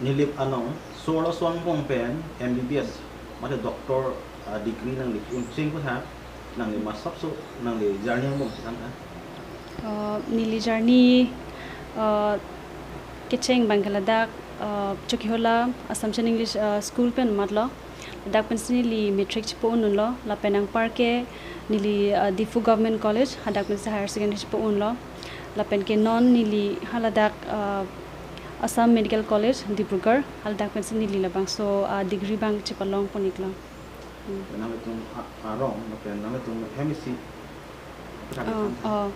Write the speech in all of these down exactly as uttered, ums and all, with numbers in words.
Nilip anong, so arloso angbong pen M B B S, mate doctor, ah, degree nangli un-e cheng ko tha, nangli masap so, nangli journey angbong si than tha. Uh, neli journey, uh, kecheng abang ke ladak, uh, Chokihola Assumption English, uh, School pen matlo. Ladak pensi neli matric chepo un-unlo, lapen anpar ke neli, uh, Diphu Government College, hadak pensi higher secondary chepo unlo. Lapen ke non neli haladak, uh, Assam Medical College, Dibrugarh, haladak pensi neli labangso, uh, degree abang chepalong pon-iklo. Hmm. Nanglitum a-, arong, lapen nanglitum hem isi. Oh, oh.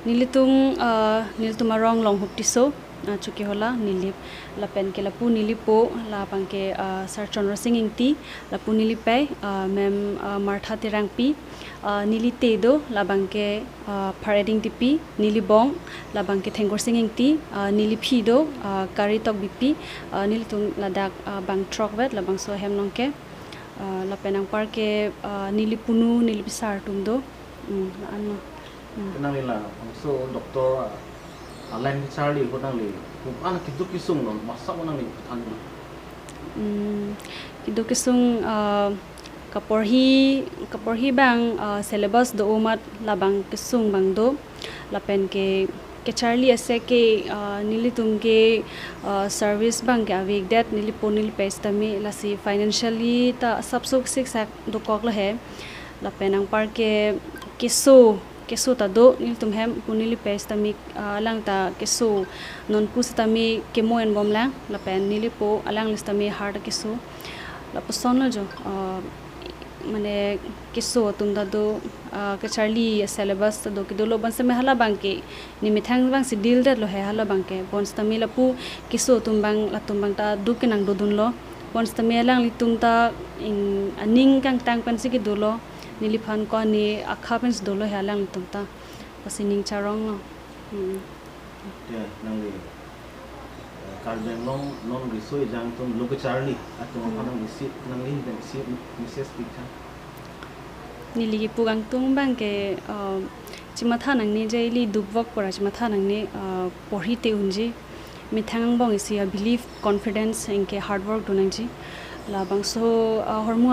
Nelitum, uh, nelitum arong Longhup Tisso, uh, Chokihola, neli, lapen ke lapu neli po, labang ke, uh, Sir Chandra Sing Ingti, lapu neli pei, uh, Ma'am, uh, Martha Terangpi, uh, neli te do, labang ke, uh, Phareding Tipi, neli bong, labang ke Thengkur Sing Ingti, uh, neli phi do, uh, Kari Tokbipi, uh, nelitum ladak, uh, bang throk vet, labangso ahem along ke, uh, lapen anpar ke, uh, neli punu, neli pisar atum do. Hmm, la-anlo. Hmm. Nangli labangso doctor, ah, a-line kecharli ahut nangli, pu an keduk kesung lo, masap nangli than lo. Hmm, keduk kesung, ah, kaporhi, kaporhi abang, ah, syllabus do amat labang kesung abang do. Lapen ke kecharli ase ke, ah, nelitum ke, ah, service abang ke avekdet, neli po neli pei sitame, lasi financially ta sapsuk siksak dokok lo he. Lapen anpar ke keso, keso ta do, nelitum hem pu neli pei sitame, ah, alang ta keso, non pu sitame kemo enbom lang, lapen neli po alangli sitame heart keso. Lapuson lo jo, ah, mane keso atum ta do, ah, kecharli syllabus ta do, kedolo bonsitame halabang ke, nemethang abang si deal det lo he halabang ke, bonsitame lapu keso atum abang, latum abang ta duk kenang dodun lo, bonsitame alanglitum ta in aning kangtang pensi kedo lo. Neliphan ko ani akha pensi dolo he alanglitum ta. Lasi ning charong lo. Hmm. Ya, nangli, eh, Karbi Anglong non riso ejang atum lo kecharli atum aphan Hmm. nangli isi, nangli pen isi message pi tha. Neli kepu kangtung abang ke, eh, chematha nangne je ili dukvok pora chematha nangne, eh, porhi te unji. Methang angbong isi a-belief, confidence anke hard work do nangji. Labangso, eh, ahormu